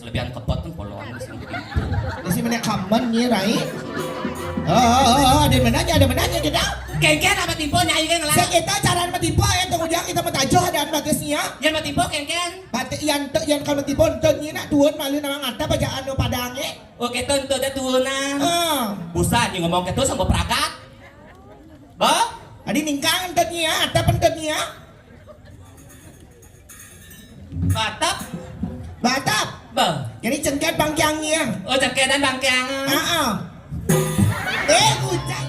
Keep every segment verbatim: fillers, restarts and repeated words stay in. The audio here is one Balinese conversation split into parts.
Pian kepot kan polong sing. Isi mana kamen nih, Rai? Oh, oh, oh, oh, ada menanya, ada menanya kita. Kengken apa timpo nyai kan lah. Saya kita cara matipu ya, tunggu dia kita mentajuh ada batasnya. Yang matipu kengken. Batas yang tu yang kalau tipu tu ni nak tuan malu nama ngata bacaan nu padange. Oke, tu tu ada turunan. Ah. Busan yang ngomong ke tu sama peragat. Bah? Adi ningkang entet nya, atap entet nya. Batap? Batap. Bah. Jadi cengket bangkiang nya. Oh, cengketan bangkiang. Ah, ah. Eh, bujang.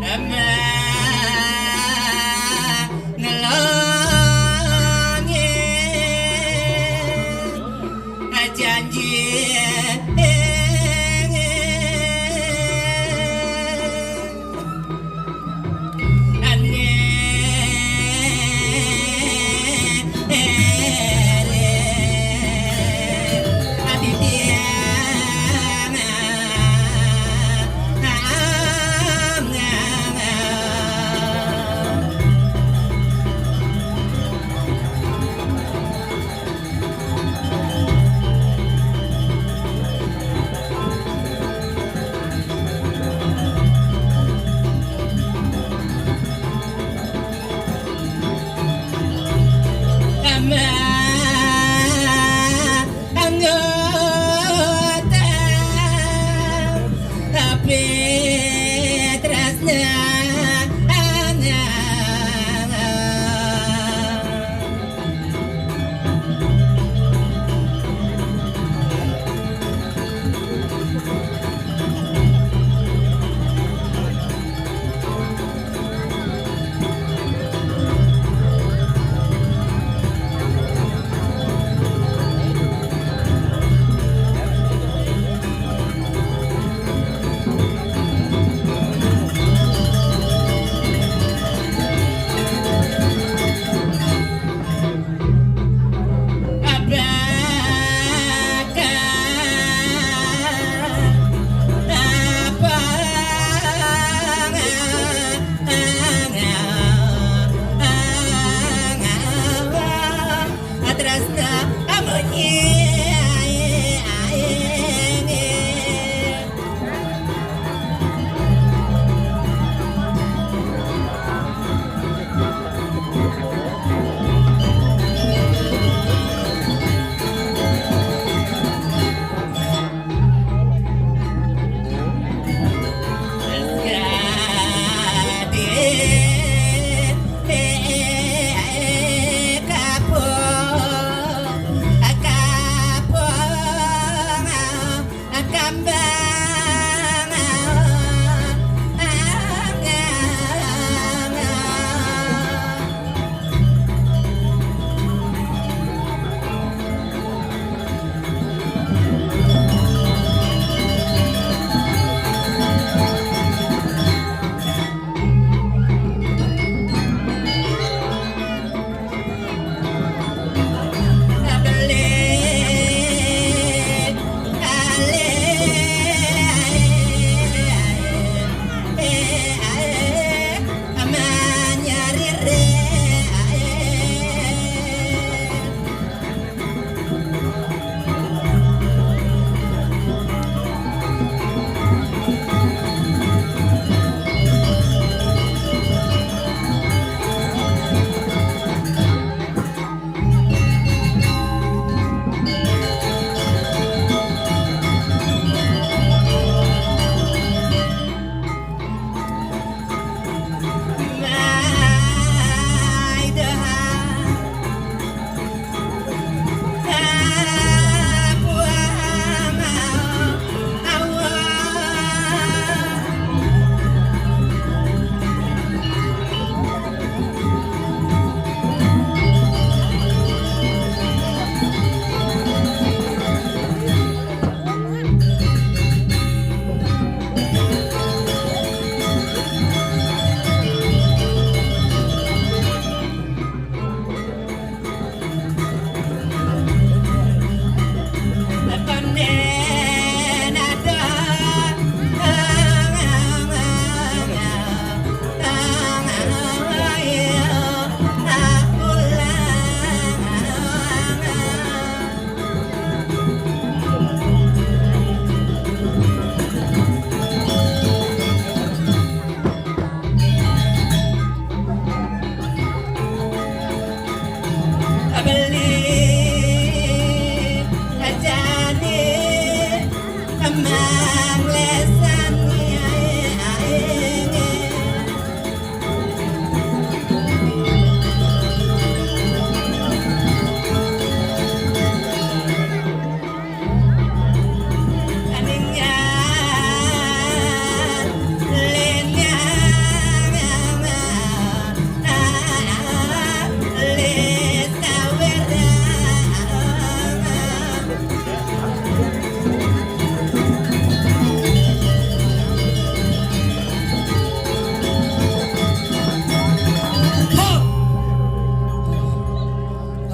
Ama ngelonge janji.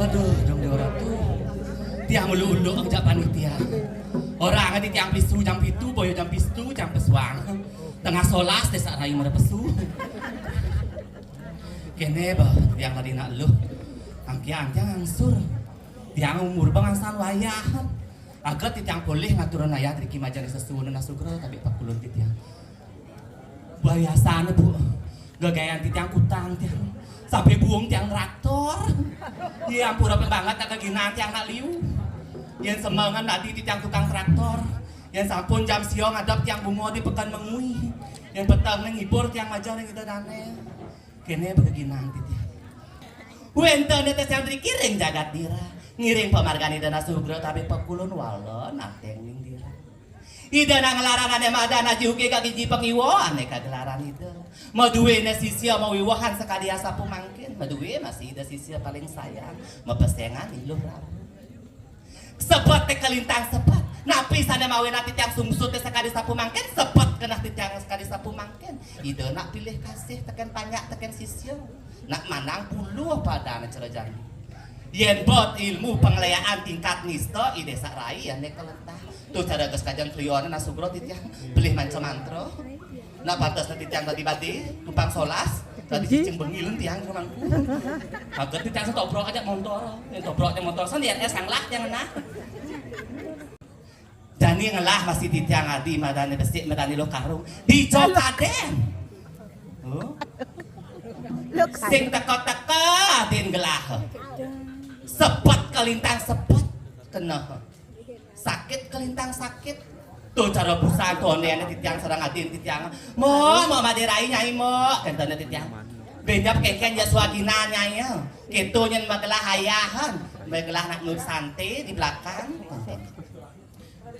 Aduh, dong dia orang tuh. Tiang ulu-ulu jak panitia. Orang ati tiang pisu jam pitu, boyo jam pitu, jam pesuang. Tengah solas desa rai mara pesu. Kene bah, tiang tadi nak luh. Angkiang-angkiang angsur. Tiang umur bang angsan wayah. Agat tiang polih ngaturun ayah driki majane sesuunan asugra tapi pakulun tiang. Bayasane, Bu. Gegayan tiang kutang tiang. Sampai buung tiang traktor. Ya ampura banget tak keginan tiang nak liu. Yen semengan tadi tiang kutang traktor. Yen sampun jam sia ngadep tiang bunga di peken mengui. Yen peteng ning ngibur tiang majah ning ida dane. Kene begeginan titiang. Wenten netes yang driki ring jagat dira. Ngiring pamargane dana sugra tapi pakulun wala nateng ning dira. Ida nang nglarang ane madan aji uke kaki ji pangiwa ane kagelaran ida. Maduwe ne sisya mawiwahan sakadi asapu mangkin. Maduwe masih ida sisya paling sayang. Mapesengan iluh rabu. Sebet te kalintang sebet. Napi sane mawen ati tiang sungsut te sakadi sapu mangkin, sebet keneh ti tiang sakadi sapu mangkin. Ida nak pilih kasih teken panjak teken sisya. Nak manang puluh padane cara jani. Yen bot ilmu pengelayaan tingkat nista, ide sak rai ane kelentah. Tu cara ges kajang klione nak sugro ti tiang. Pilih manca mantra. Nah, pantes nanti tiang tadi badi, tumpang solas, tadi cicing bengi lun tiang ke mangku. Kaget ti tiang setobrok aja motor, yang tobrok aja motor, san di R S yang lah tiang nah. Dani ngelah masih ti tiang adi, madani besik, madani lo karung, di jokaden. Oh. Sing teka-teka adin gelah. Sepet kelintang sepet kena. Sakit kelintang sakit. Tuh cara busan tuh ane titiang sareng adin titiang. Mo, mo maderai nyai mo, kentene titiang. Benyap keken ya suagina nyai ya. Keto nyen magelah ayahan. Magelah nak nur sante di belakang.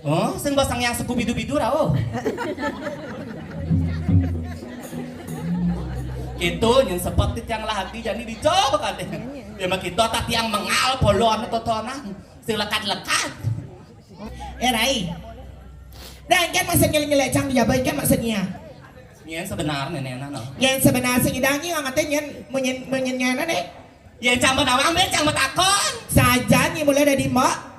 Oh, sing basang yang sekubidu-bidu rao. Keto nyen sepet titiang lah ati jani dicoba kade. Ya mah kita tatiang mengal polon totonan. Sing lekat-lekat. Eh, Rai. Dah, engken maksud nyelek-nyelek cang di jaba, engken maksudnya. Nyen sebenar nenenan, no. Nyen sebenar sing idang nyi ngangatin nyen munyin munyin nyen ne. Yen cang menawang be cang metakon. Sajan nyi mulai dari mak.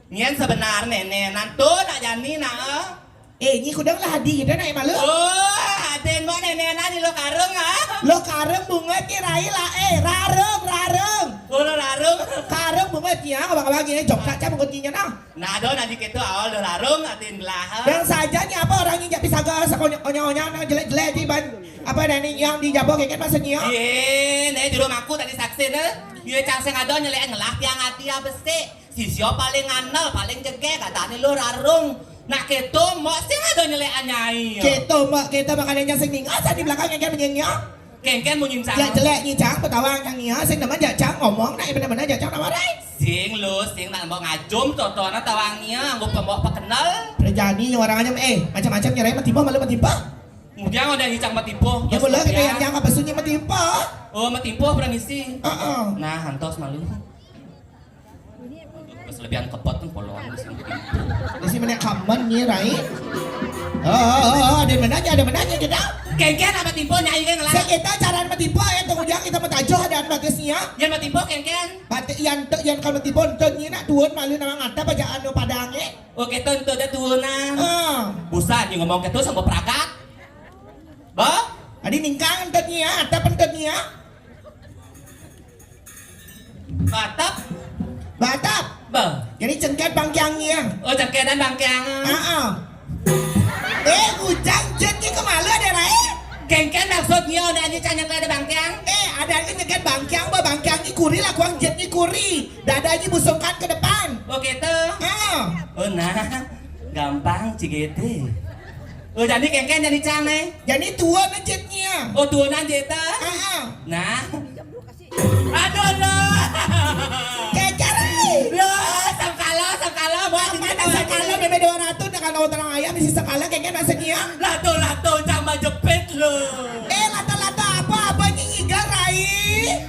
Nyen sebenar nenenan tu nak jani nak. Eh, nyi kudang lah adi kita naik malu. Oh, aden mo nenenan di lo karung ah. Lo karung bunget nyi Rai lah, eh, rarung, rarung. Oh, lo rarung. Karung bunget nyi ah, abang-abang nyi jok saja bunget nyi nah. Nah, do nanti kita awal lo rarung aden gelah. Dan saja nyi apa orang nyi jak pisaga sakonyong-konyong nang jelek-jelek di ban. Apa dan nyi yang di jaba keket maksudnya? Ye, ne juru mangku tadi saksi ne. Ye cang sing ada nyelek ngelah tiang ati besik. Sisya paling anel, paling jegeh, katane lo rarung. Nak keto mok sing ada nyelek anyai. Keto mok keto makane nyang sing ningal sing di belakang keket menyengnya. Kengken munyin cang. Ya jelek nyi cang, petawang cang nia, sing demen jak cang ngomong nak bener-bener jak cang nawarai. Sing lo, sing nak mbok ngajum totona tawang nia, anggo pembok pekenel. Perjani orang aja eh macam-macam nyerai metiba malu metiba. Kemudian ada hicang metiba. Ya boleh kita yang yang apa sunyi metiba. Oh, metiba permisi. Heeh. Nah, antos malu. Pas lebihan kepot kan polong di sini. Di sini mana kamen nih, Rai? Oh, oh, oh, oh, ada menanya, ada menanya kita. Kengken apa timpo nyai kan ngelah? Saya kita cara sama timpo ya, tunggu jangan kita mentajuh ada batasnya. Yang mau timpo kengken? Batas yang tu yang kalau timpo tu ni nak tuan malu nama ngata bacaan lo padang eh. Oke, tu tu dah turunan. Ah. Busan yang ngomong ke tu sama peragat. Bah? Adi ningkang entet ni ya, atap entet ni ya. Batap. Batap. Bah. Jadi cengket bangkiang ni ya. Oh, cengketan bangkiang. Ah, ah. Eh, ujang jet ni kemala deh, Rai? Kengken maksudnya, ada aja cang nyengket ada bangkiang. Eh, ada aja nyengket bangkiang, bah bangkiang ni kuri lah, kuang jet ni kuri. Dadanya busungkan ke depan. Oh, gitu. Ah. Oh, nah. Gampang, cigete. Oh, jani kéngkén jani cang, né? Jani tuun jitnya. Oh, tuunan jita. Heeh. Nah. Aduh, loh. Kéngkén, Rai. Loh, sangkala, sangkala, buat ini apa sangkala, bébé dua ratus dengan orang ayam isi sangkala, kéngkén maksudnya? Lato-lato, cang majepit, loh. Eh, lato-lato apa? Apa nyi ngiga, Rai?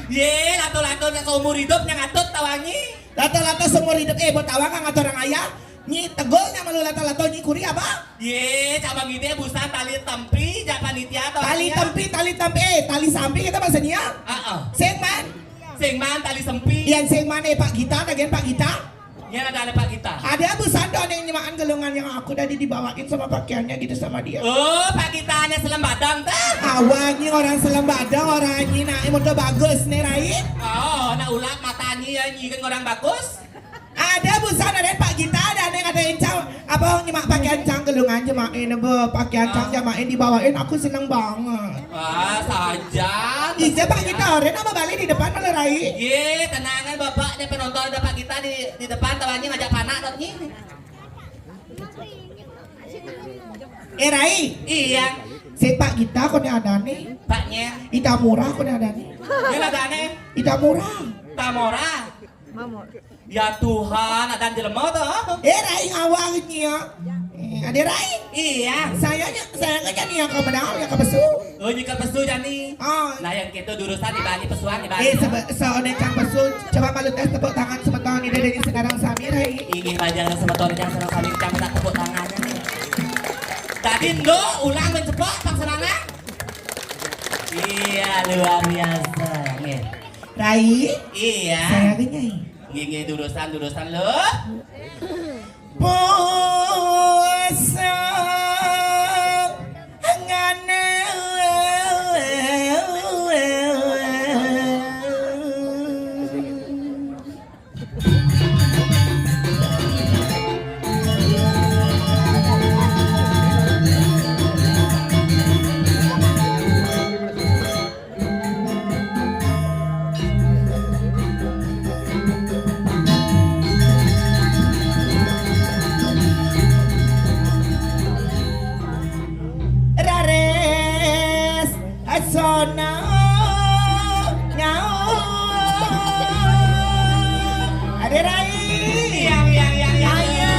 Yé, lato-lato nak seumur hidup yang atut tawangi. Lato-lato seumur hidup, eh, buat tawang nggak ngatur orang ayam? Nyi tegul nama lu lato-lato nyi kuri apa? Yé, cabang ide busan tali tempi, jak panitia atau tali tempi, tali tempi, eh, tali sampi kita bahasanya. Heeh. Sing man? Sing man tali sempi. Yang sing man, eh, Pak Gita, bagian Pak Gita. Yang ada, ada Pak Gita. Ada busan tuh ada yang nyemaan gelungan yang aku tadi dibawain sama pakaiannya gitu sama dia. Oh, Pak Gita hanya selembadang tuh. Awalnya orang selembadang, orang nyi naik motor bagus nih, Rai. Oh, nak ulak mata nyi ya, nyi kan orang bagus. Ada busan, ada Pak Gita, ada yang ada yang cang, apa nyemak pakaian cang gelungan jemain, apa pakaian cang jemain dibawain, aku seneng banget. Wah, saja. Ija Pak Gita, orang nama balik di depan malah Rai. Yé, tenangan bapak, ada penonton ada Pak Gita di di depan, tawannya ngajak panak dot nyi. Eh, Rai. Iya. Si Pak Gita kok ada nih? Paknya. Ita murah kok ada nih? Dia ada nih. Ita murah. Tamora. Ya Tuhan, ada jelema tuh. Eh, Rai ngawang nya. Eh, ada Rai? Iya. Saya nya, saya nya jani yang kau menang, yang kau pesu. Oh, jika pesu jani. Oh. Nah, yang kita durusan di Bali, pesuan di Bali. Eh, sebe- seone cang pesu, coba malu tes tepuk tangan semeton ini dari sekarang sami, Rai. Ini pelajaran semeton yang senang sami, cang minta tepuk tangannya nih. Tadi ndo ulang menceplok pang serangan. Iya, luar biasa. Nggih. Rai. Iya. Saya gini. Nggih, nggih, durusan, durusan, lho. Puasa ngane. Raris asana ngau. Ade Rai. Yang, yang, yang, yang. Ayo.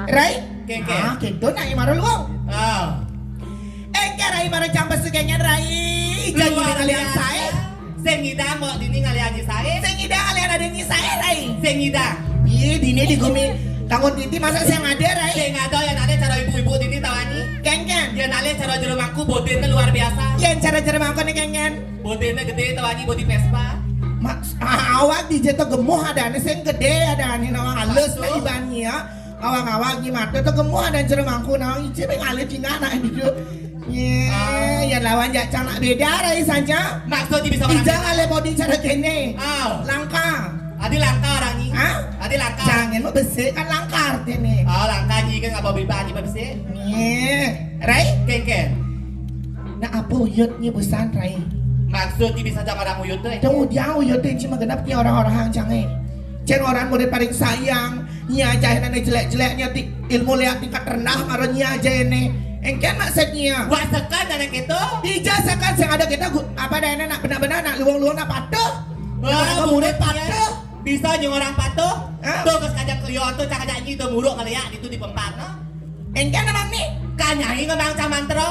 Rai? Kengke. Ah, kento nak mara luang. Ah. Engke Rai mara campur segengan Rai. Jangan ngalian saya. Sing ngidang mau dini ngalian nyi sae. Sing ngidang ngalian ada nyi sae, Rai. Sing ngidang. Ih, dini di gumi. Tangun titi masa sing ada, Rai? Sing ada yang ada cara ibu-ibu dini tawani. Kengken. Yang ada cara jero mangku bodene luar biasa. Yang cara jero mangku nih kengken. Bodene gede tawani bodi Vespa. Mas, ah, awak di jeto gemuh ada nih sing gede ada nih nawang halus nih ibannya. Awang-awang nyi mata to gemuh ada jero mangku nawang ije ping ale cingak nak itu. Ye, ya lawan jak cang nak beda rai saja. Maksud bisa orang ija ale bodi cara kene. Aw. Langka. Adi langka orang ni. Hah? Adi langka. Jangan mau besik kan langka artinya. Oh, langka nyi kan ngapa beli bani besik. Ye, rai? Kengken. Nah, apa uyutnya busan rai? Maksudnya bisa cang orang uyut tuh. Cang ujang uyut tuh cuma genap ni orang-orang hang cang eh. Cang orang murid paling sayang. Nyi ajahin ane jelek-jeleknya ti ilmu liat tingkat rendah maro nyi ajahin ne. Engken maksudnya. Wah sekan ane gitu. Ija sekan sing ada kita gu- apa daya nak benar-benar nak luang-luang nak patuh. Wah, murid patuh. Bisa nyung orang patuh. Hah? Tuh kes kajak kelion tuh cak kajak nyi tuh muruk ngeliat itu di pempat no. Engken emang ni. Kan nyai ngembang cang mantro.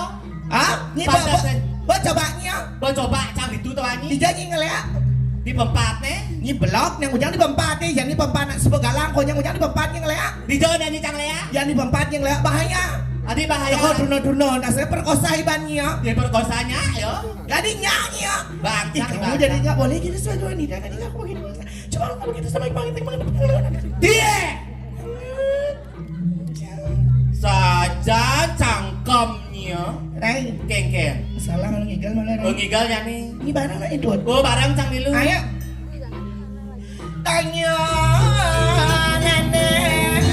Hah? Ni buat buat coba nyi ya. Buat coba cang itu tuh anyi. Ija nyi ngeliat. Di pempat ne. Nyi belok yang ujang di pempat nih, yang di pempat nak sebut galang kok yang ujang di pempat nyi ngeliat. Di jauh nyi cang lea. Yang di pempat nyi ngeliat bahaya. Adi bahaya. Kok duno-duno, dasarnya perkosa ibannya. Ya perkosanya, yo. Jadi nyanyi ya. Bangsa. Ih, kamu jadi nggak boleh gitu sebagai wanita. Tadi aku begini bangsa. Coba kamu begitu sama ibu. Dia. Saja cangkemnya. Rai. Kengkeng. Salah kalau ngigal malah Rai. Oh, ngigal ya nih. Ini barang lah itu. Oh, barang cang dulu. Ayo. Tanya nenek.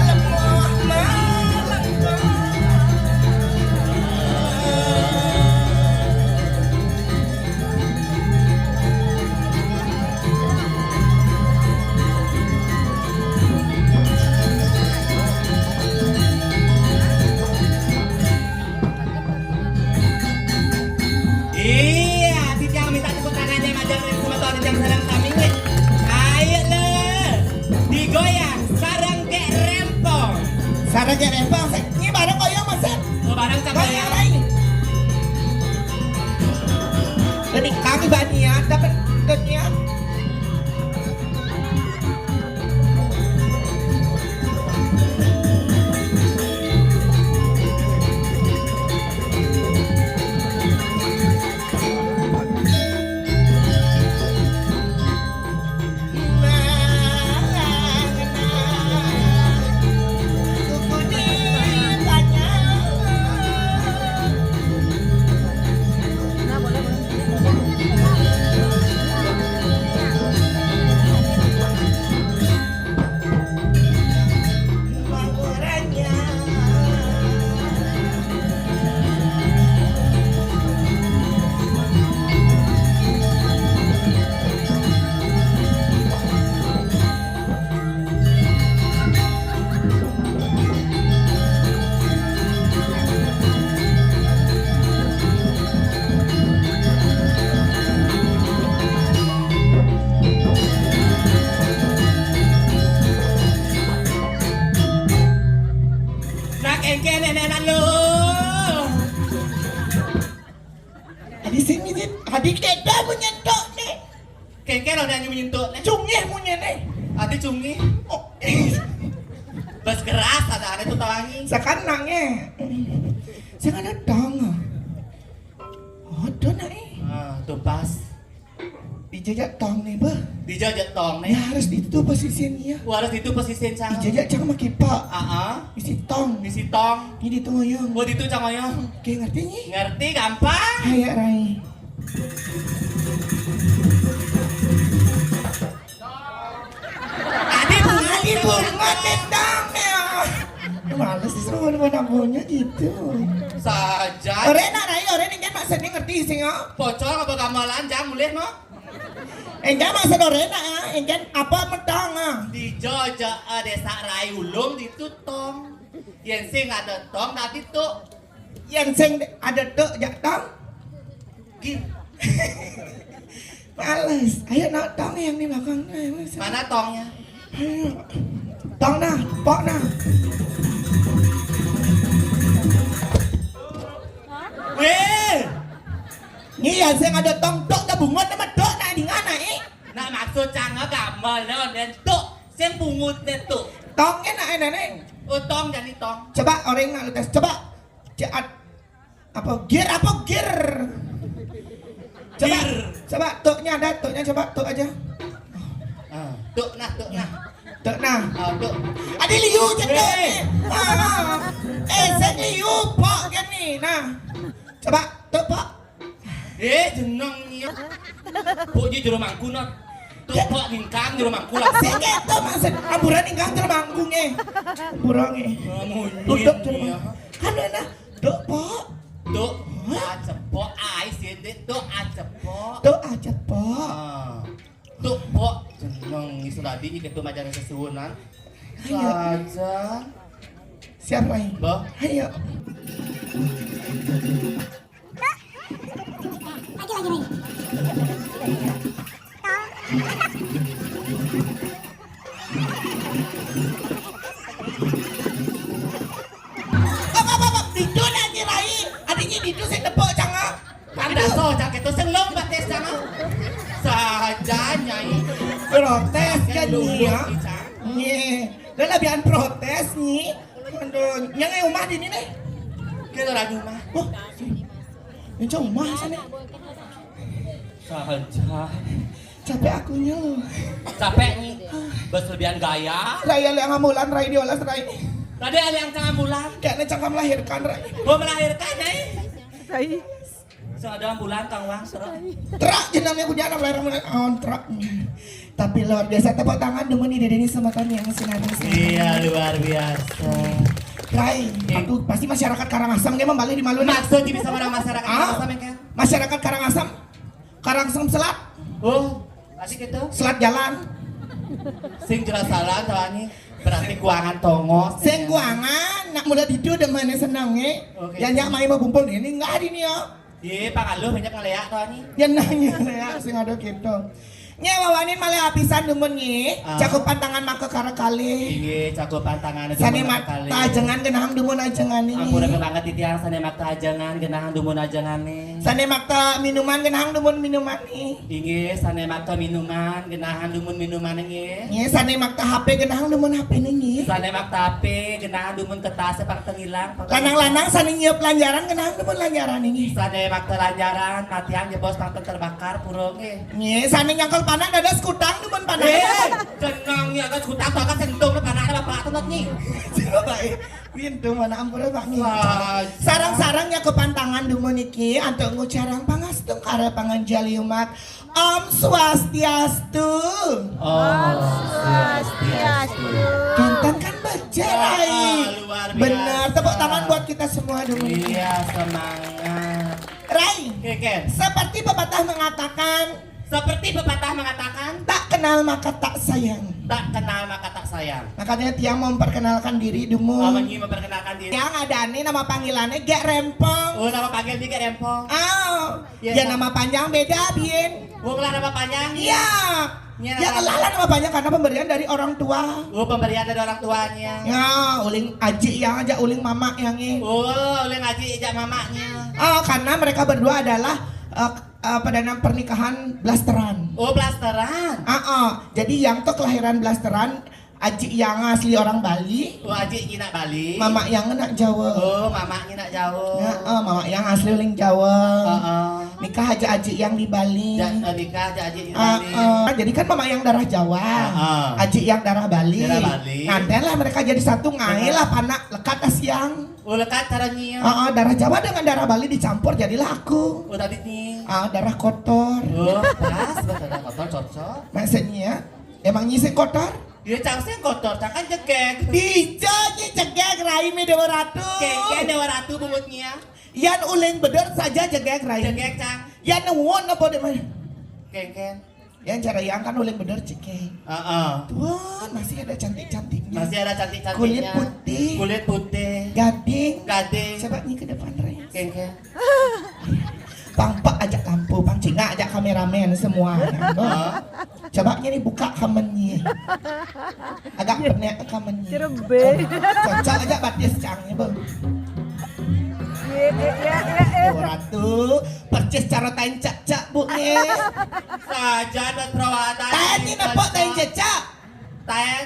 Lemah malam. Iya, Titiang minta tepuk tangannya, majang dari semeton Titiang sareng sami. Ayo le, digoyang sareng gek rempong. Sareng gek rempong, sik. Ini bareng goyang, Mas. Oh, bareng sama goyang ya. Lain. Ini kami banian, dapat dunia. Nak engke nenek lu. Adi sing mijit, adi keda munyen tok ne. Kengke lo nyanyi munyen tok ne. Cungih munyen ne. Adi cungih. Oh. Bas keras ada ada tuh tawangi. Sekarang nangis. Sekarang dong. Oh, tuh naik. Ah, tuh pas. Dijajak tong nih, bah. Dijajak tong nih. Ya, harus di itu posisinya. Wah, harus di itu posisinya, Cang. Dijajak cang sama kipa. Ah, ah. Isi tong. Isi tong. Ini di tengah yang. Oh, di itu, Cang, yang. Oke, ngerti nih? Ngerti, gampang. Kayak Rai. Adi bunga, adi bunga, tendang ya. Males sih sama mana maunya gitu. Saja. Ore nak Rai, ore nih kan maksudnya ngerti sih, ya. Pocol apa gamelan, Cang, mulih, no? Engke maksud orena, engke apa metong, ah? Di Jojo, eh, desa Rai Ulung ditu tong. Yen sing ada tong, dadi tuk. Yen sing ada tuk, jak tong. Gin. Males. Ayo, nak tong yang di belakang. Ayo, males. Mana tongnya? Ayo. Tong nah, pok nah. Weh. Ni ya sing ada tong tok ta bungut nama tok nak di ngana, eh? Nak maksud canga gamal lo dan tok sing bungut ne tok. Tong enak enak ne. Oh, tong jadi tong. Coba orang nak lu tes. Coba. Ceat. Apa gear apa gear? Coba. Gear. Coba toknya ada, toknya coba tok aja. Ah, tok nah, tok nah. Tok nah. Ah, tok. Ada liu je tok. Weh. Ah. Eh, saya liu pok kan ni. Nah. Coba tok pok. Eh, jeneng iya. Pok je jero mangku, Not. Tok pok ningkang jero mangku lah. Sing keto maksud amburan ningkang jero mangku nge. Amburan nge. Ah, munyi. Tutup jero iya. Mangku. Kan enak. Tok pok. Tok. Hah? Acepok, ai sih, Dik. Tok acepok. Tok acepok. Ah. Tok pok. Jeneng iso dadi iki ketu macan sesuwunan. Ayo. Saja. Siapa ini? Mbah. Ayo. Lagi, lagi, lagi. Apa, apa, apa? Ditu nanti, Rai. Adiknya ditu sing tepuk, canga. Kan daso, cang keto sing lompat tes, canga. Saja, Nyai. Protes kan dia. Lulus, Cang. Nih. Dah lah biar protes ni. Aduh, yang ai umah di ni nih. Kita lagi umah. Wah, ini cang umah sana. Saja. Capek akunya loh. Capek ni. Bos lebihan gaya. Rai, ale ambulan, Rai, diolas, Rai. Tadi ale yang cang ambulan. Kayaknya cang melahirkan, Rai. Gua melahirkan, Rai. Rai. Sudah ambulan, Kang Wang, sudah. Terak jenangnya punya anak melahirkan, awan terak. Tapi luar biasa, tepuk tangan dulu nih, Dede, ini sama kami yang sinar. Iya, luar biasa. Rai, aku pasti masyarakat Karangasem dia membalik di malu nih. Maksudnya bisa orang masyarakat Karangasem yang kayak? Masyarakat Karangasem, Karangasem Selat. Oh, pasti gitu. Selat jalan. Sing jelas salah, tawani. Berarti kuangan tongos. Sing kuangan, nak muda tidur dan mana senang, eh. Oke. Yang nyak main mau kumpul ini enggak hari ini ya. Iya, Pak Kaluh banyak ngeleak, tawani. Yang nanya ngeleak, sing ada gitu. Nyi, wawanin malih apisan dumun nyi. Cakupan tangan maka kara kalih. Inggih, cakupan tangan dumun kara kalih. Sané makta ajengan genahang dumun ajengané. Ampura banget titiang, sané makta ajengan genahang dumun ajengané. Sané makta minuman genahang dumun minumané. Inggih, sané makta minuman genahang dumun minumané nggih. Nggih, sané makta H P genahang dumun H P-né nggih. Sané makta H P genahang dumun kertas pang tengilang. Lanang-lanang sané nyiup lanjaran genahang dumun lanjarané nggih. Sané makta lanjaran matiang jebos pang terbakar pura nggih. Nggih, sané nyangkul panah dados kutang dumun panah. Eh, tenang ya, kan kutang bakal sentuh panah bapak tuh nyi. Coba ya. Pintu mana ampura Pak nggih. Sarang-sarang nyakupan tangan dumun niki antuk ngucarang pangastung kara panganjali umat. Om Swastiastu. Om Swastiastu. Jantan kan baca, Rai. Luar biasa. Benar, tepuk tangan buat kita semua dulu. Iya, semangat. Rai, Keken. Seperti pepatah mengatakan, seperti pepatah mengatakan, tak kenal maka tak sayang. Tak kenal maka tak sayang. Makanya tiang memperkenalkan diri dumun. Apa nyi memperkenalkan diri? Tiang adané nama panggilanné Gek Rempong. Oh, nama panggil dia Gek Rempong. Ah, ya, nama panjang beda, Bin. Wong lah nama panjang. Iya. Ya, lah nama panjang karena pemberian dari orang tua. Oh, pemberian dari orang tuanya. Ya, uling aji yang aja, uling mama yang ini. Oh, uling aji aja mamanya. Oh, karena mereka berdua adalah eh, eh, pada nama pernikahan blasteran. Oh, blasteran. Ah, ah. Jadi yang tuh kelahiran blasteran, aji yang asli orang Bali. Oh, aji ini nak Bali. Mama yang nak Jawa. Oh, mama ini nak Jawa. Ya, eh, mama yang asli orang Jawa. Heeh. Nikah aja aji yang di Bali. Ja, eh, nikah aja aji di Bali. Ah, ah. Jadi kan mama yang darah Jawa, aji yang darah Bali. Darah Bali. Nganten lah mereka jadi satu, ngai lah panak lekat asiang. Oh, lekat caranya. Ah, ah, darah Jawa dengan darah Bali dicampur jadilah aku. Oh, tadi nih. Ah, darah kotor. Oh, pas, pas darah kotor cocok. Maksudnya, emang nyisik kotor? Dia cang sing kotor, cang kan jegeg. Dija nyi jegeg, Rai, mi Dewa Ratu. Keken Dewa Ratu bungutnya. Yan uling beder saja jegeg, Rai. Jegeg, cang. Yan nuwun apa deh, Mai? Keken. Yang cara yang kan uling beder jegeg. Heeh. Tuhan, masih ada cantik-cantiknya. Masih ada cantik-cantiknya. Kulit putih. Kulit putih. Gading. Gading. Coba nyi ke depan, Rai. Keken. Pang pak ajak lampu, pang cingak ajak kameramen semua. Heeh. Coba nyi nih buka kamennya. Agak penek kamennya. Cerebe. Cocok aja batis cangnya, Bang. Iya, iya, iya, iya, iya. Tuh, Ratu, percis cara tain cak-cak, Bu, nih. Saja ada perawatan. Tain ini nepok tain cecak. Tain.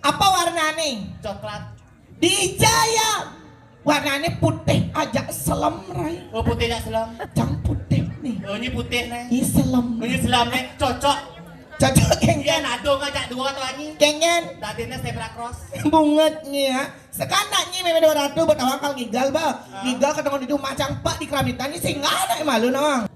Apa warnanya? Coklat. Dijaya. Warnanya putih aja selem, Rai. Oh, putih aja selem. Cang putih nih. Oh, ini putih nih. Ini selem. Oh, ini selem nih. Cocok. Cocok, Keng. Iya, nado ngajak dua tuh, Anyi. Kengen. Tadinya zebra cross. Bungetnya. Sekarang nyi memang dua ratus buat awak kalau ngigal, bah. Hah? Ngigal ketemu di rumah cang pak di keramitan ini singgah anak malu nawang.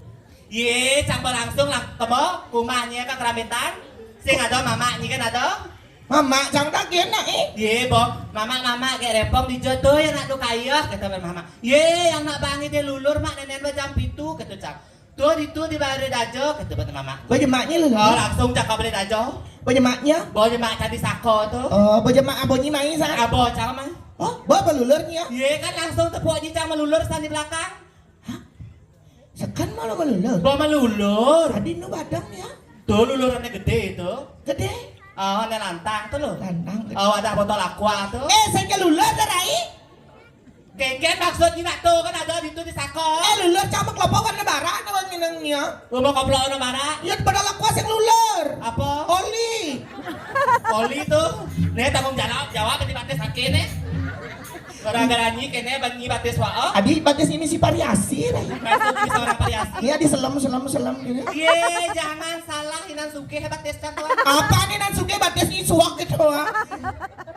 Ye, cang langsung lah temu rumahnya ke keramitan. Sing ada mama nyi kan ada? Mama cang tak kena, eh. Ye, bo, mama, mama kayak repong di jodoh ya nak tuh kaya, kata mama. Ye, yang nak bangi dia lulur mak nenek macam pitu, kata cang. Tuh di tuh di bawah dajo, kata mama. Bawa jemaknya lu. Oh, langsung cakap beli dajo. Bawa jemaknya? Bawa jemak tadi sako tuh. Oh, bawa jemak abonyi mai sa. Abo cang mah. Oh, bawa pelulurnya. Ye, kan langsung tepuk nyi cang melulur san di belakang. Hah? Sekan malah melulur. Bawa melulur. Tadi nu badang ya. Tuh lulurannya gede itu. Gede. Oh, ada lantang tuh loh. Lantang gede. Oh, ada botol aqua tuh. Eh, saya kelulur dah, Rai. Kengken maksudnya nak tuh kan ada di tuh di sako. Eh, lulur cang mah kelapa warna bara, apa nginengnya? Rumah koplo warna bara. Ya, pada aqua sing lulur. Apa? Oli. Oli tuh. Né tanggung jawab, jawab di batis saké né. Gara-gara nyi kéné, ban nyi batis waé. Adi batis ini si variasi, Rai. Maksud di seorang variasi. Iya, di selem, selem, selem gitu. Yé, jangan salah, inan sugih batis cang tuan. Apa nih nan sugih batis nyi suak gitu, ah?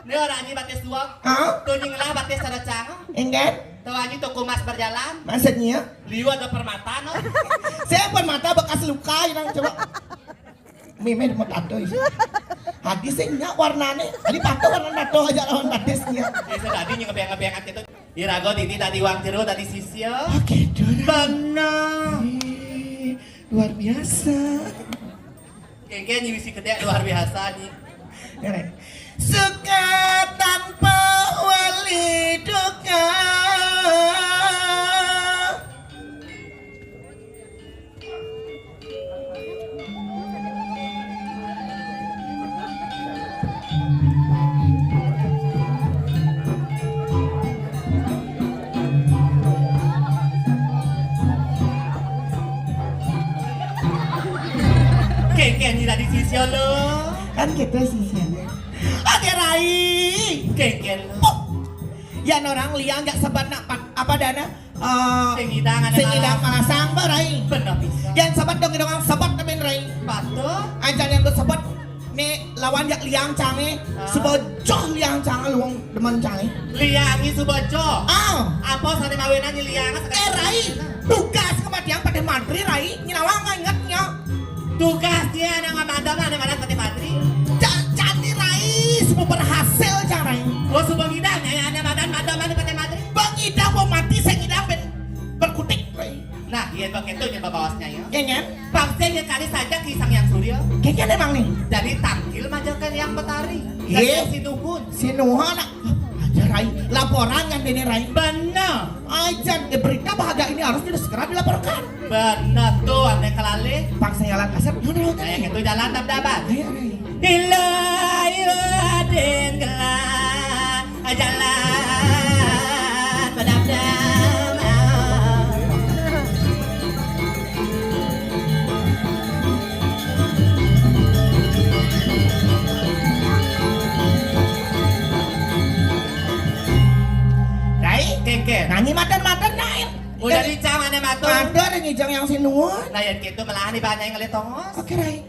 Né orang nyi batis suak. Hah? Tuh nyi nglah batis cara cang. Enggak. Tuh anyi toko emas berjalan. Maksudnya? Liu ada permata, no. Saya permata bekas luka, inan coba. Mimih mau tato isi. Hati sing nya warnané. Tadi patuh warna tato aja lawan batisnya. Bisa tadi nyebeang-ngebeang gitu. Irago titi tadi wang jero tadi sisya. Oke, Dora. Bener. Eh, luar biasa. Kéngkén nyi bisi kedék luar biasa nyi. Ya, Rai. Suka tanpa wali duka. Kéngkén nyi tadi sisya lo. Kan gitu sisya. Oke, Rai. Kéngkén lo. Yan orang liang jak sebat nak pat-, apa dana? Eh, sing idang ada sing idang malasang. Malasang ba, Rai. Bener bisa. Yan sebat dong, dong sebat temen, Rai. Patuh. Aja yang tuh sebat. Né lawan jak liang cangé, ah. Subojo liang cangé luang demen cangé. Liangé Subojo. Ah. Apa sané mawinan nyi liang? Eh, Rai. Tugas kematian pada mantri, Rai. Nyinawang nggak ingetnya. Tugas dia anak madam, anak madam Patih Madri. Ja-, jadi Rai, semua berhasil, Cang Rai. Oh, semua ngidang, ya, anak madam, madam, anak Patih Madri. Bang Idang mau mati, saya ngidang ben berkutik, Rai. Nah, iya, begitu nya babawasnya, ya. Iya, nya. Bangsa yang kali saja kisang yang surya. Kayaknya emang nih. Jadi tangkil majakan yang betari. Iya. Jadi si Nuhun. Si Nuhun, aja, Rai. Laporan kan ini, Rai. Benar. Ajan, eh, berita bahagia ini harus sudah segera dilaporkan. Bener tuh, ané kelalih. Pang saya jalan kasar, mana lo tadi? Kayak gitu jalan dap-dapan. Ayo, ayo. Ila, ila, den, kelah, jalan, badap-dap. Rai, kéngkén. Nyanyi mater-mater, Rai. Udah dicang ané matur. Matur ngijang yang sinuwun. Nah, ya gitu, malahan di banyak yang ngelih tongos. Oke, Rai.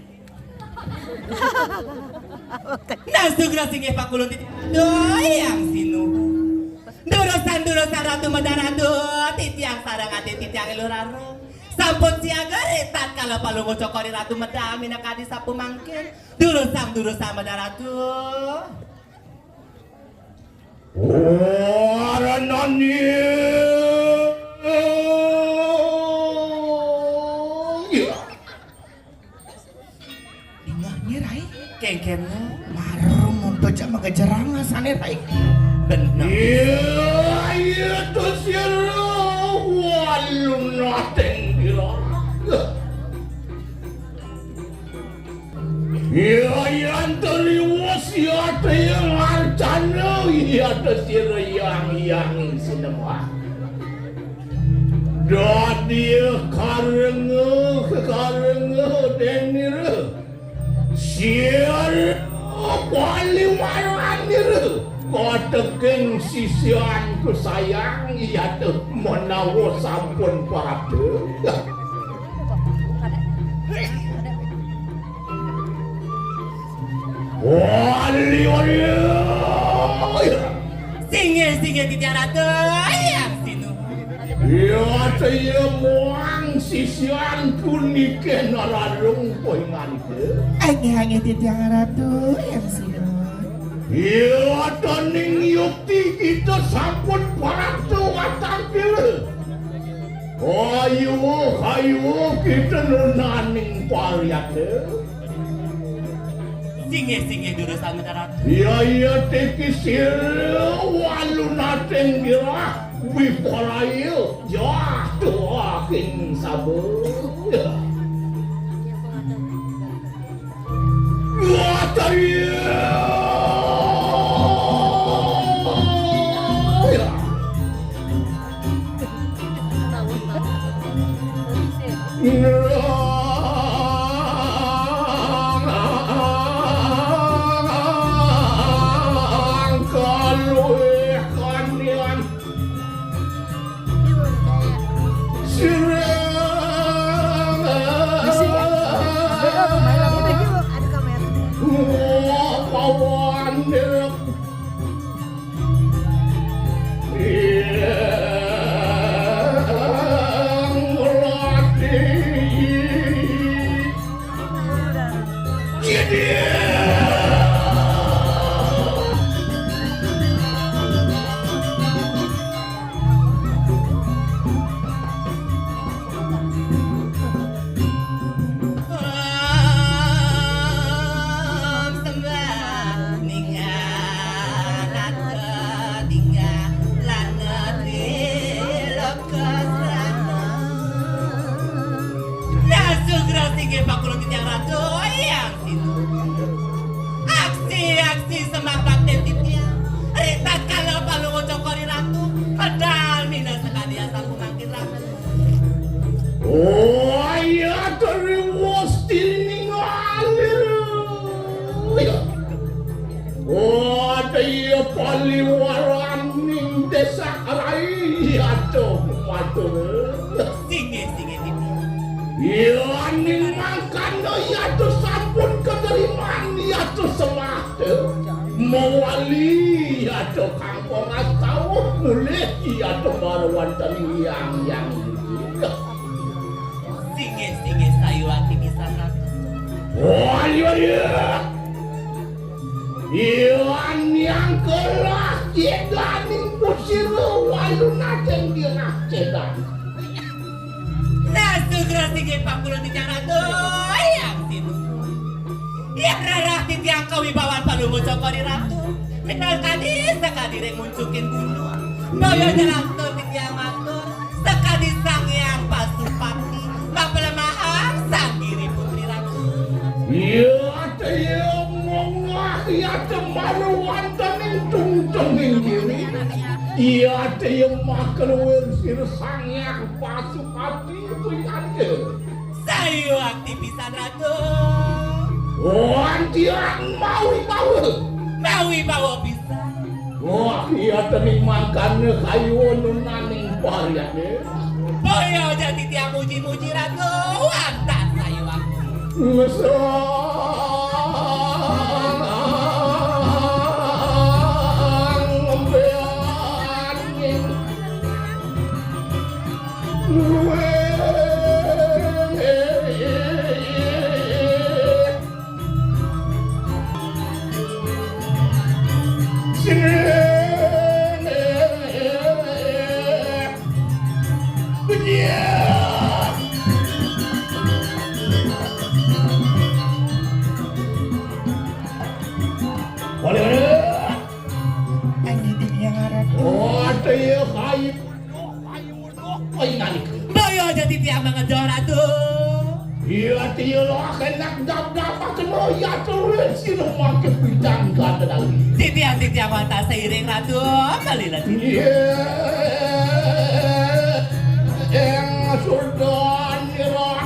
Nah, sugra singgih pakulun titi. Aduh, yang sinuwun. Durusan, durusan Ratu Meda Ratu, titiang sareng ati titiang ilu rarung. Sampun siaga ritat kalau palungu cokori Ratu Meda, minakadi sapu mangkin. Durusan, durusan Meda Ratu. Waranani. Dingahnya, Rai. Kéngkén. Marum untuk cak maga jerang asané, Rai. Bener. Iya, iya, tuh sira. Walu nating gila. Iya, iya, anteriwus, iya, teh, iya, ngarcana, iya, teh, sira, yang, yang, sinema. Dadi karenga, karenga, denira. Sira, paliwaranira. Kateking sisian kusayang, iya, teh, menawa sampun parapta. Oli, oli. Singgih, singgih, titiang Ratu, yang sinuwun. Ya, saya muang sisian kunikén rarung poingan ke. Angih, angih, titiang Ratu, yang sinuwun. Ya, tening yukti kita sampun paratu watang pila. Ayo, ayo, kita nunaning pariata. Singgih, singgih, durus Amita Ratu. Iya, iya, tiki sira walu nating girah, wiparaya, jatuh aking sabun. Sembah ninggal ratu, tinggal lan negeri loka sana. Nah, sugra singgih pakulun titiang ratu, yang situ. Aksi-aksi sembah bakti titiang. Ri tatkala palungguh cokor i ratu, medal mina sakadi asapu mangkin ratu. Oh, iya, teriwas tining alir. Iya. Oh, ada iya paliwaraning desa rai, iya, tuh, waduh. Singgih, singgih, singgih. Iya, ning mangkana, iya, tuh, sampun kateriman, iya, tuh, semah, tuh. Mawali, iya, tuh, kang Ora tau mulih iya temar wonten yang yang singgih singgih sayuwati pisan ratu. Oh iya iya. Iwan yang kelah cedaning pusira walu nacen dirah cedan. Nah sugra singgih pakulun titiang ratu yang sinuhun. Yen rerah titiang kawibawan palungguh cokor i ratu, minangkadi sakadi ring muncuking gunung. Boya jalantur titiang matur, sakadi Sang Hyang Pasupati, mapalemahan Sang Giri Putri Ratu. Iya, iya, mongah, iya, cemara wonten ing tungtunging giri. Iya, iya, makeluwir sira Sang Hyang Pasupati, itu iya. Sayuwakti pisan, Ratu. Wah, tiang mawi bawa. Mawi bawa pisan. Wah, iya tening mangkane kayuwa nunaning paryane. Boya jati tiang muji-muji, Ratu. Wantah sayuwakti. Ngesang ngembean. Boleh, boleh. Anjing yang ngaran. Oh, ada ya, kayu. Apa ini? Boya jati tiang mangejo, Ratu. Iya, tiya lah, kenak dap-dapak kena ya, turun sira mangke bidang gandeng. Titiang, titiang wantah seiring, Ratu. Kali lagi. Iya. Yang sudah nyerah.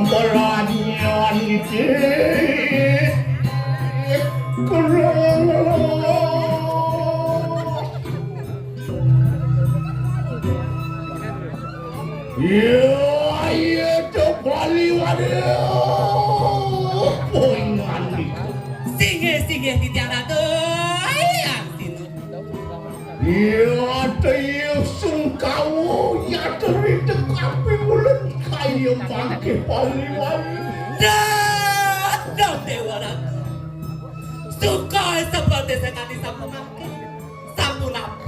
Belanyan iki. Iya, iya, Cok Bali, waduh. Poingan iki. Singgih, singgih, titiang ratu. Iya, sinuhun. Iya, iya, sungkawa, iya, ridek api mulun kaya mangke Bali, waduh. Nah, nah, Dewa Ratu. Suka seperti sekali sama mangke. Sampun apa?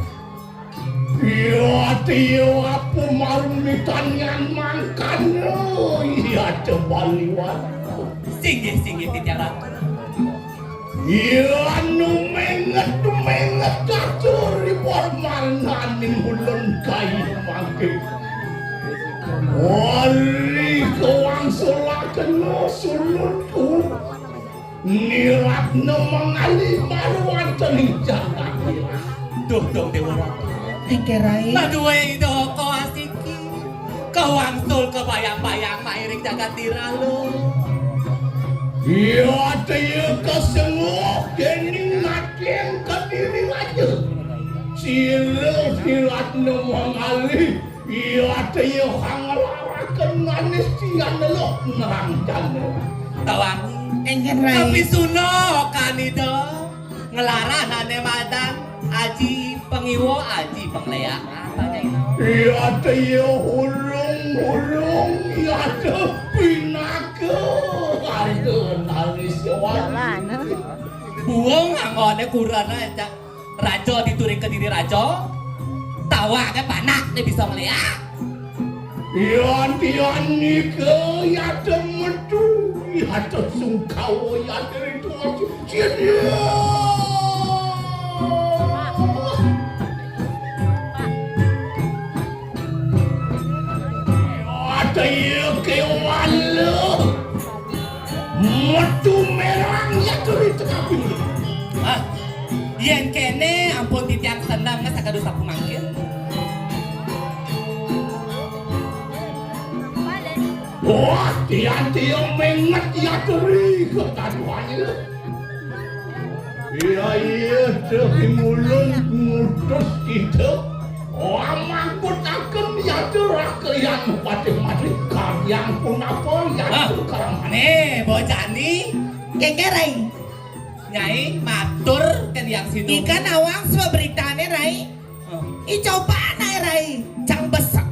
Iya, iya, apa marmitan yang mangkana? Iya, coba liwat. Singgih, singgih, titiang ratu. Iya, numenget, numenget, kacur, iwar marnaning ulun kayu mangke. Ri kawangsulaken sulunku. Niratna mangali marwanten ing jagat. Duh, dong Dewa Ratu. Engke Rai. Madué ida kawasiki. Kawangsul kabayang-bayang mairing jagat diralo. Iya taya kasengguh dening mating Kediri Raja. Sira siratna mangali. Iya taya hanglaraken manis tiang neluh nerang jana. Tawang. Enggen Rai. Tapi suna kanida nglarang ane madan aji pangiwa aji pangleak. Apa nyai? Iya taya hulung-hulung iya te pinaka harga nanis wani. Buung anggone kurana cak. Raja dituring Kediri Raja. Tawake panakne bisa meliak. Yan tian nika yata metu, yata sungkawa, yata ritual. Sini. Yata iya kewala. Metu merang yata ri tengah pintu. Ah, yen kene ampun titiang seneng sakadu sapu mangkin. Wah, tiang-tiang menget yata ri ketaduhane. Iya, iya, teh mulun ngutus kita. Wah, mangkutaken yata raka yang patih mati. Karyang punapa yata karang. Ane, bocah ni. Keke, Rai. Nyai matur ken Yang Sidung. Ika nawang sebab beritane, Rai. Oh. I coba nae, Rai. Cang besek.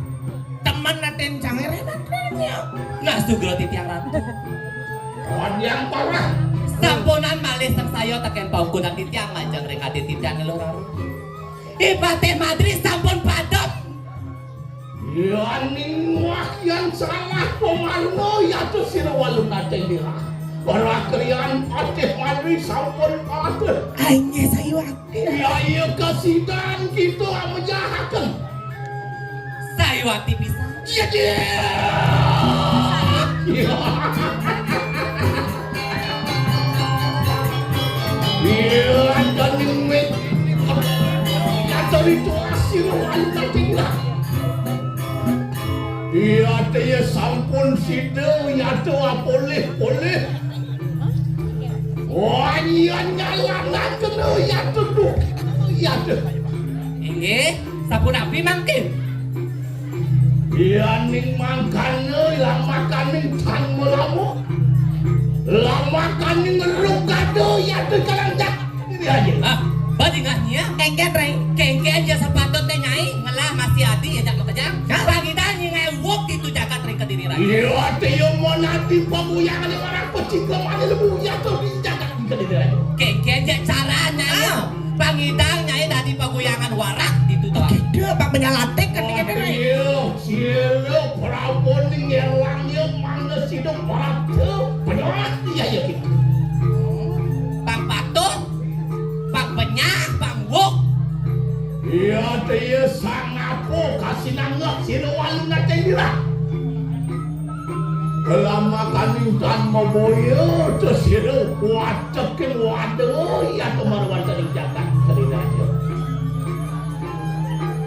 Temen naten cang renan ya. Nah, sugra titiang ratu. Kon yang parah. Sampunan malih sangsaya teken pangkudan titiang majeng ring adi titiang ngeluh rarung. I Patih Madri sampun padem. Yaning wah yan salah pamarna yata sira walunate lirah. Para kriyan Patih Madri sampun padem. Aing sayuwakti. Yaya kasidan kita amejahaken. Sayuwakti pisan. Iya, iya. Iya. Iya, dan ini. Iya, dari itu hasil wanita tinggal. Iya, teh, ya sampun sida, ya teh, polih, polih. Oh, iya, nyalanaken, ya teh, duh. Ya teh. Inggih, sapunapi mangkin? Yaning mangkana lamakaning tan malamu. Lamakaning rugada yata kalanjak. Ini aja. Ah, badingah nya. Kengken, Rai. Kengken ya sepatutnya Nyai ngelah masih adi ya jak makejang. Nah. Pangidang nyingai wuk itu jagat ring Kediri Rai. Iya, tiyo monati pamuyangan yang orang pecik lemahnya lebu yata di jagat. Kengken ja cara Nyai. Ah. Pangidang Nyai dadi paguyangan warak ditu to. Kidul, Pak, menyalatik kan. Aduh, sira Prabu ning elang ya mangga sida mati. Bener iya ya gitu. Pang patuh, pang benyah, pang wuk. Iya, iya, sang apa kasinanggeh sira walunate lirah. Kelamakaning tan maboya, terus sira watekin waduh, ya kemaruan tadi jagat tadi raja.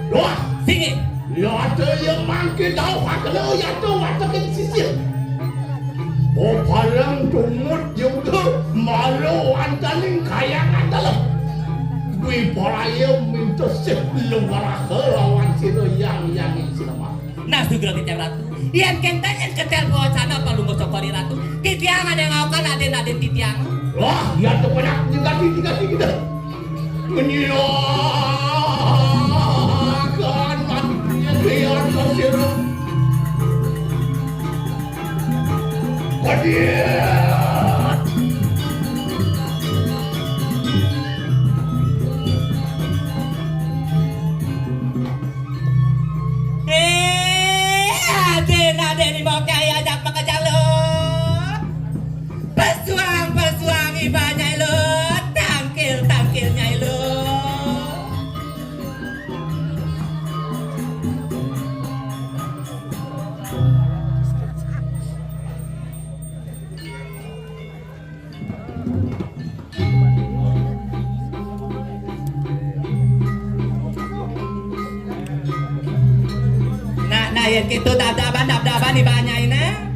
Wah, sini. Ya ada yang mangke tau hakna, ya ada watekin sisir. Bobarang tumut juga malu antaning kayangan dalam. Dwi paraya minta sih luar lawan sira yang yang sinema. Nah, sugra titiang ratu. Yen kenten yen ketel pawacana palungguh cokor i ratu. Titiang ane ngaokan aden-aden titiang. Wah, ya tepenak digati, digati, gitu. Menyilakan mati. Biar kau sirup. Hadir. Eh, aden-aden ibu kaya ajak makajalo. Pesuang, pesuang iba nyai lo, tangkil, tangkil nyai lo. Yén kéto dabdaban, dabdaban ibané nyainé.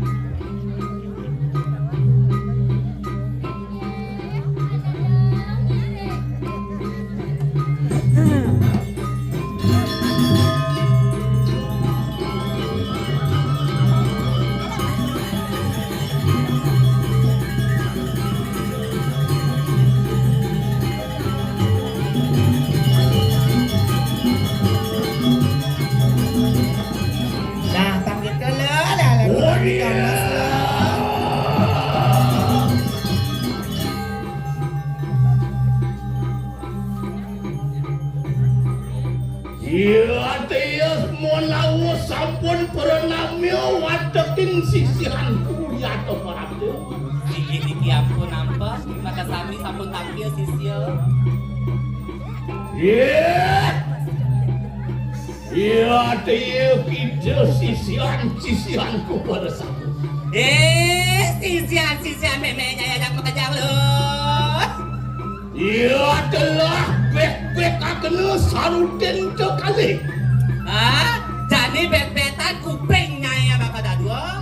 Nah, tang gitu lo, lah, lah, Oh, iya. Iya, tias menawa sampun pranamya wateking sisihanku, Yata Prabda. Inggih niki ampun ampun, makasami sampun tangkil sisya. Iya. Iya, tiya kita sisihan-sisihanku pada sami. Eh, sisihan-sisihan mémé nyai ajak makejang, Luh. Iya, telah bék-békakena sarutin to kalih. Hah? Jani bét-bétan kuping nyai bakal dadua?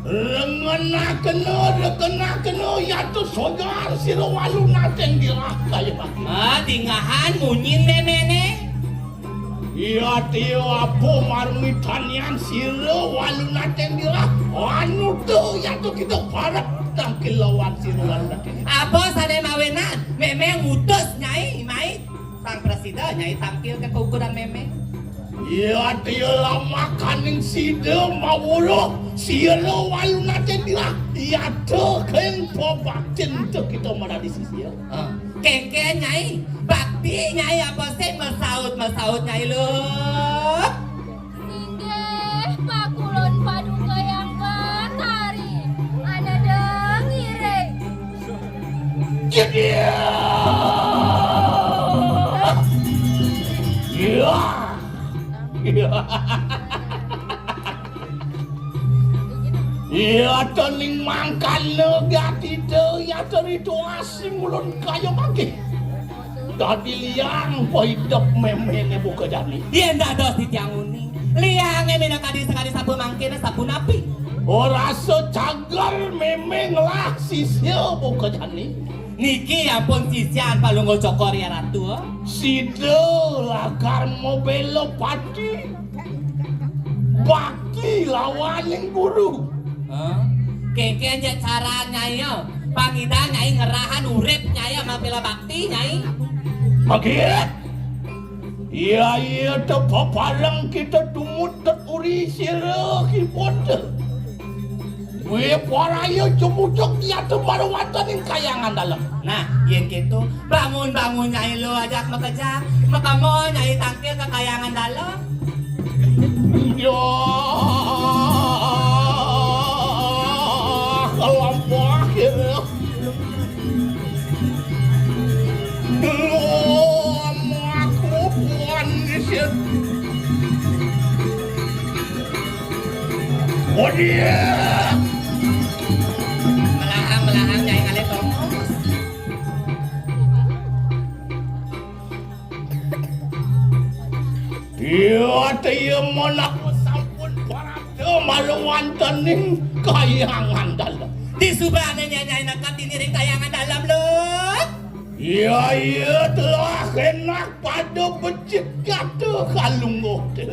Rengenakena, rekenakena, yata sojar sira walu nating dirah kaya bagi. Ah, dingahan munyin méméné. Iya, tiya apa marmitanian sira walu nating dirah, anuta yata kita barep tangkil lawan sira walu nating. Apa sané mawinan? Mémé ngutus nyai, mai. Sang prasida nyai tangkil ka kukudan mémé. Iya, tiya lamakaning sida mawuruh sira walu nating dirah, yata keng pabaktin to kita maradi sisia. Ah. Kéngkén nyai, bakti nyai apa sing masaut-masaut nyai, Luh? Inggih, pakulun paduka Hyang Batari, anedeng ngiring. Jedék. Iya. Iya. Iya, tening mangkana gatita, yata rituasi mulun kaya mangké. Dadi liang paidep méméné buka jani. Yén dados titiang uning, liangé minakadi sakadi sapu mangkéné sapunapi? Orasa cager mémé ngelah sisia buka jani. Niki ampun sisian Palungguh Cokor ya Ratu. Sida lakar mabéla pati. Bakti lawaning guru. Hah? Kéngkén ja cara nyai, pangidang nyai ngerahan urip nyai mabéla bakti nyai. Magit. Iya, iya, tepapareng kita tumut teturi sira kipun te. Wé paraya jemujug yata maruwataning kayangan dalem. Nah, yén kéto, bangun-bangun nyai lo ajak makejang, makamo nyai tangkil ka kayangan dalem. Ya, kelompok ya. Belum aku puan di situ. Oh, dia. Melahang, melahang, nyai ngalih tongos. Iya, tiya menawa sampun parabda malu wantening kayangan dalem. Disubane nyai neked dini ring kayangan dalem, Luh. Iya, iya, telah enak pada becik kata kalungguh te.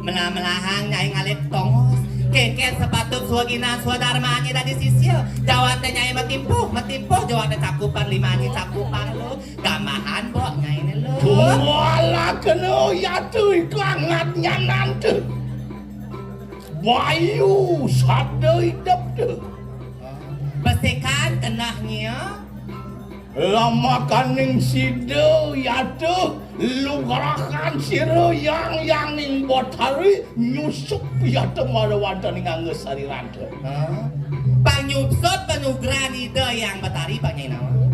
Melah-melahang nyai ngalih tongos. Kéngkén sepatut swaginan swadarmane dadi sisia. Jawate nyai matimpuh, matimpuh, jawate cakupan limane cakupan, Luh. Gambahan, Mbok, nyainé lo. Tuala kena yatu ikang ngadnyanan tu. Bayu sabda idep tu. Besikan kenah ngia. Lamakaning sida yatu lugrahan sira yang yanging botari nyusup yatu marawantaning angga sariranta. Hah? Panyupsut panugrahan Ida Hyang Batari, panyai nawa.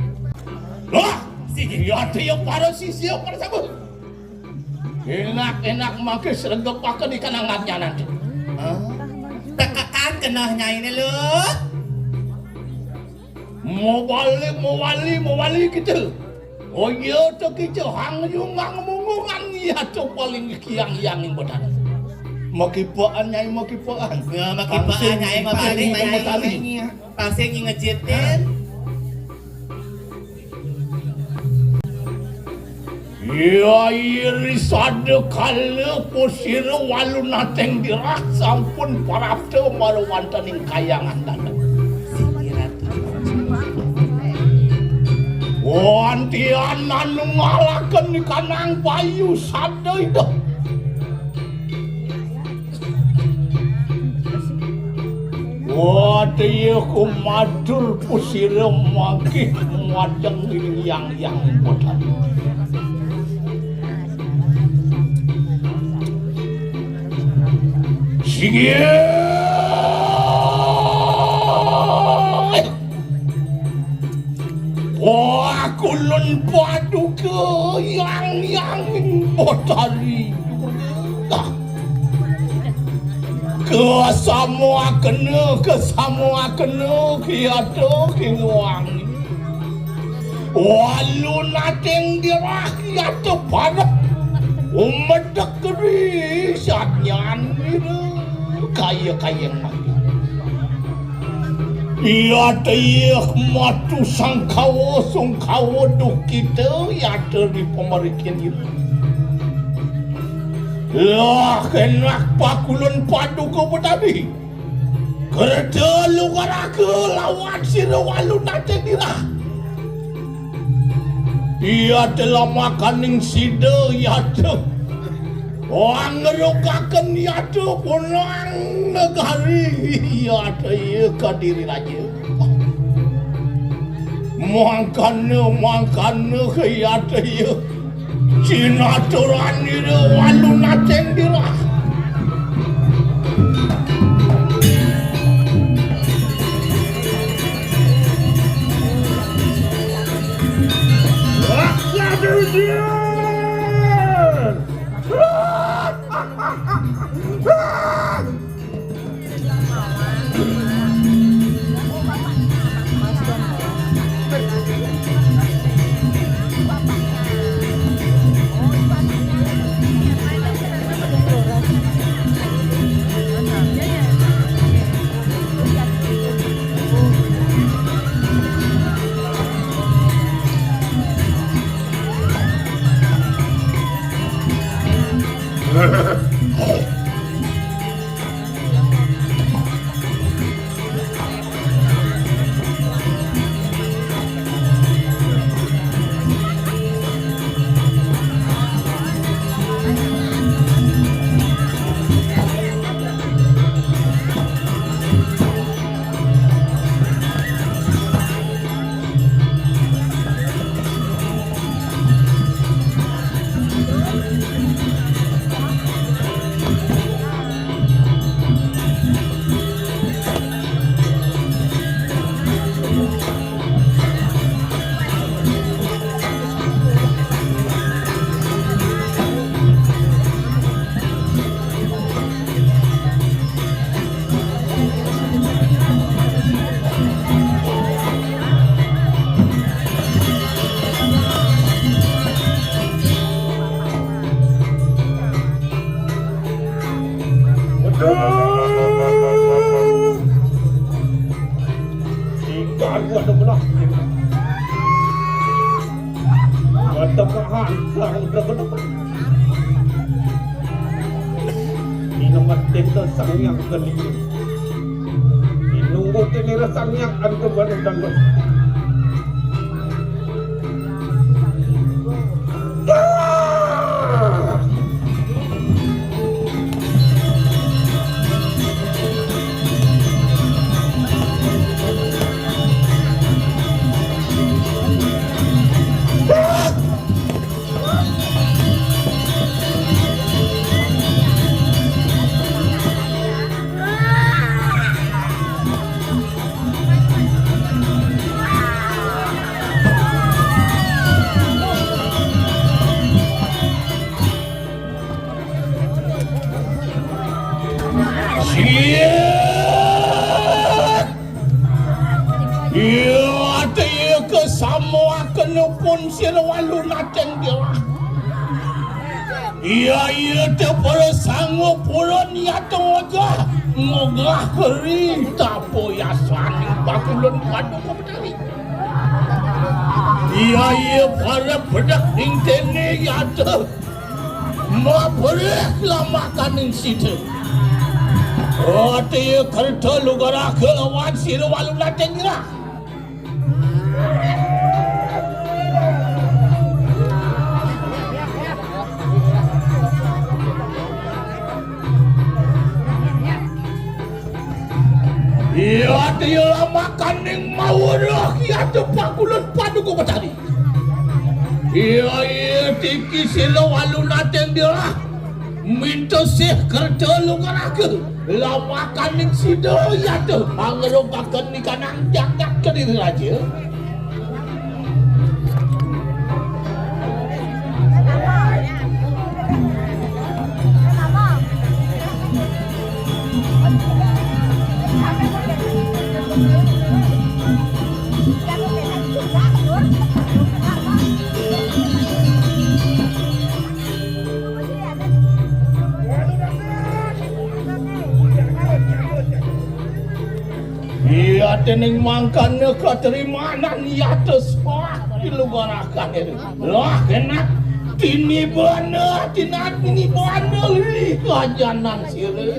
Lah, siji. Iya, tiya para sisia para sahabat. Enak-enak mangke sregepaken ikan angat nyanan. Hah? Tekekan keneh nyainé, Luh. Mawali, mawali, mawali kita. Oh iya, to kita hang yungang mungungan iya to paling kiang yang bodan. Makipaan, Nyai, makipaan. Ya, makipaan, Nyai, makipaan, Nyai. Paling, paling, paling. Paling ngejetin. Ya, iri sada kala pusira walu nateng dirah sampun prapta maruwantaning kayangan danem. Wantian anu ngalaken kanang bayu sada ida. Wadiya kumatur pusira mangkih majeng ing yang yang boten. Singgih. Wah, kulun paduka yang yang Batari Durga. Kasamuakena, kasamuakena, kiata kinguang. Walu nateng dirah kiata parek. Umedek geri satnyan nira kaya kayang mati. Iya tayih matu sangkawa sungkawa duh kita yata di pamarikin ira. Lah kenak pakulun paduka betadi. Kerta lugaraka lawan sira walu nate dirah. Iya telah makaning sida yata. Wang ngerukaken yata punang negari yata iya kadiri raja. Mangkana, mangkana ke yata iya. Cinaturan ira walu nateng dirah. Rakyat India! Aduh. Tinggal gua ada belah. Ada bahan sang udah belah. Ini mah tenda sang yang keliling. Nunggu tinira sang yang anu baru dan Siap. Iya, ati iya kesamuaken pun sira walu nateng dewa. Iya, iya, teu para sangga purun, iya teu ngogah, ngogah keri, tapa yasaning pakulun Paduka Betari. Iya, iya, para pedek ning tene, iya teu maperih lamakaning sida. Ati kerta lugaraka lawan sira walu nateng nira. Iya, tiya lamakaning maweruh, iya teu pakulun Paduka Betari. Iya, iya, tiki sira walu nateng dirah. Minta sih kerta lugaraka. Lamakaning sida, iya teu, angrugaken nikanang jagat Kediri Raja. Iya, dening mangkana katrimanan, iya teu sah dilugarakan. Lah, kenak tinibana, tinat tinibana, ih, kajanan sira.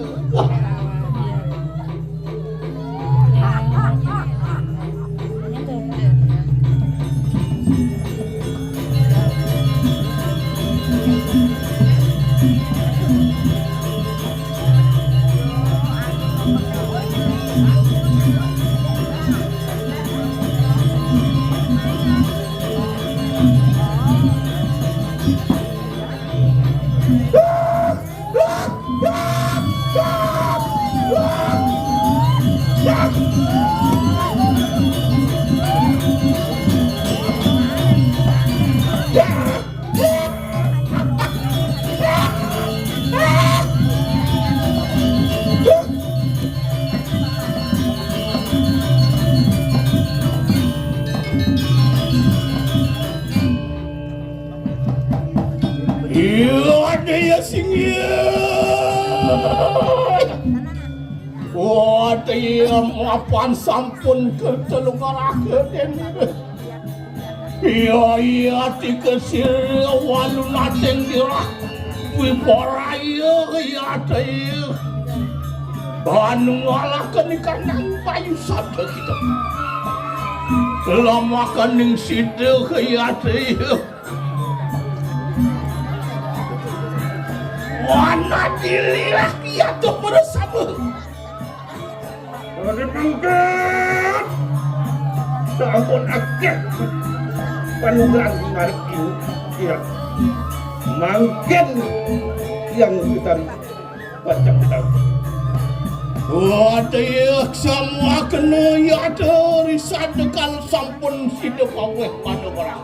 Iya, ada ya sing iya. Wah, iya, mapan sampun ketelung arah ke dene. Iya, iya, tiga sira walu nateng dirah. Wiporaya, iya, iya. Anu ngalaken ikan nang bayu sabda kita. Lamakaning sida, iya, iya. Wana dililah iya tuh pada sama. Ora mangkat. Sampun akeh panugrahan margi. Iya. Mangkin yang kita pacang tahu. Wah, iya, semua kena ya dari sadekal sampun sida paweh pada orang.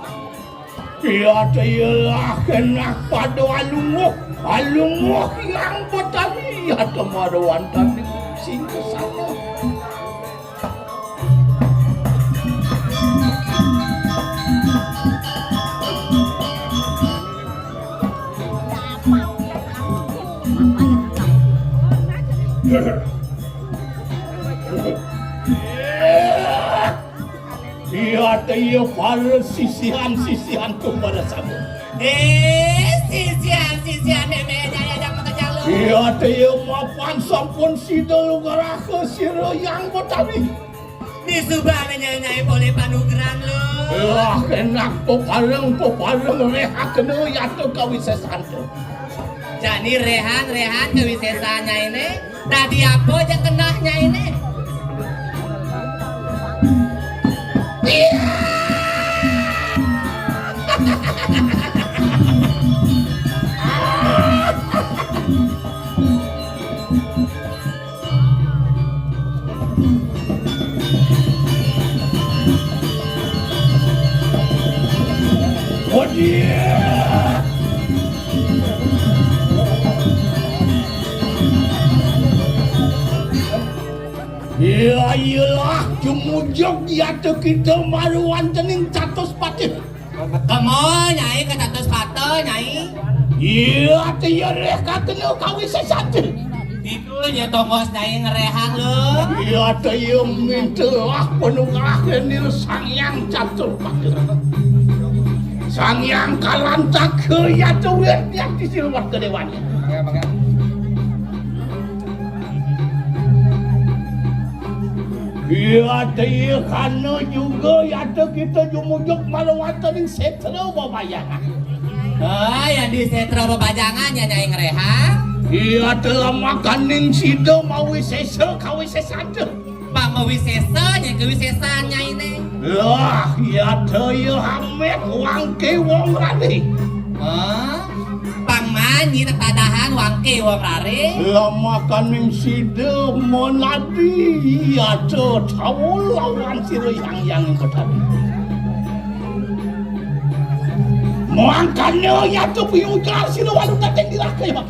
Iya, iya, lah, kena pada alunguh, alunguh yang betani, iya, temaruan tadi sing kesana. Iya, iya, para sisihan-sisihan tuh pada sama. Eh, sisihan-sisihan, eh, eh, nyai ajak makejang lu. Iya, iya, mapan sampun sida lugaraka sira yang betani. Disubane nyai-nyai polih panugrahan lu. Lah, enak pepareng, pepareng, rehakena yata kawisesanta. Jani rehan, rehan kawisesan nyaine. Tadi apa aja kenah nyaine? Iya. Oh, iya. Iya, iyalah, jumujug yata kita maru wantening catus patih. Kemo, Nyai, ka catus pata, Nyai. Iya, téh iya réh kakena kawisésan. Dikul nya tongos Nyai ngeréhang, Luh. Iya, téh iya mintelah panunggalahé nir Sang Hyang Catur Pakir. Sang Hyang Kalantaka, iya téh wér di ati siluwat gedéwané. Iya, téh iya kana juga, iya téh kita jumujug malawan ing sétra bebayangan. Ah, yang di sétra bebayangan ya Nyai ngeréhang. Iya, téh lamakaning sida mawisésa kawisésan. Pang mawisésa nya kawisésan Nyainé. Lah, iya téh iya hamit wangké wong raré. Ah, pang manyi tetadahan wangké wong raré. Lamakaning sida monadi iya téh taul lawan sira Hyang Hyang Betari. Mangkana iya téh piujar sira walu tateng diraka ya, Pak.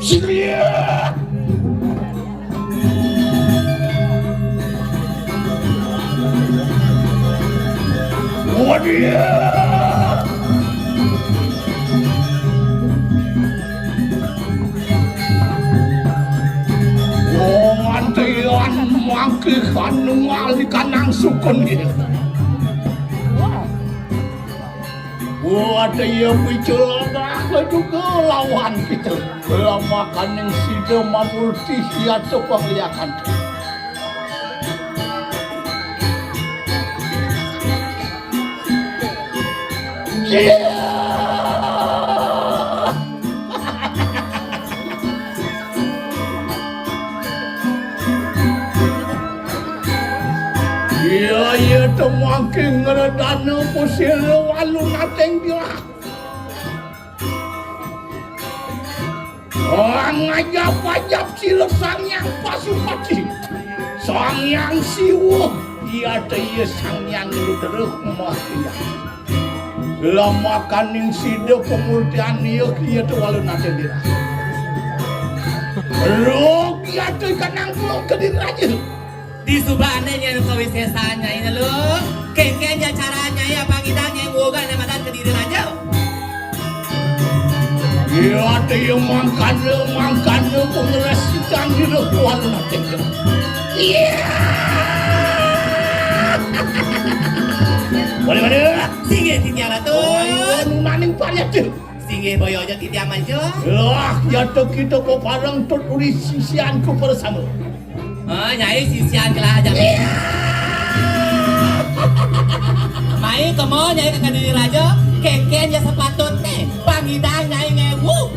Sira. Wadia. Wong antian mangke kanungal ikanang sukun. Wadia bicara juga lawan kita. Lamakaning sida mamurti siata pangliakan. Iya, iya, temangking ngredana pusila walu nateng dirah. Ngajap-ajap sila Sang Hyang Pasupati, Sang Hyang Siwa, iya téh iya Sang Hyang Rudra Mahya. Lamakaning sida pamurtian iya, iya téh walu nateng dirah. Rug iya téh kanang pulang Kediri Raja. Disubané nya kawisésan Nyai, Luh. Kénkén ja cara Nyai, apa ngidang Nyai nguugan madan Kediri Raja? Iya, téh iya mangkana, mangkana pangresitang dina kuala nating. Iya. Boleh, boleh. Singgih titiang Ratu. Oh, iya, nunaning pariat. Singgih boyo aja titiang maju. Lah, ya téh kita papareng tuturi sisianku bersama. Oh, Nyai sisian kelah aja. Iya. Mai kemo Nyai ka Kediri Raja, kénkén ya sepatutné pangidang Nyai ngéwu.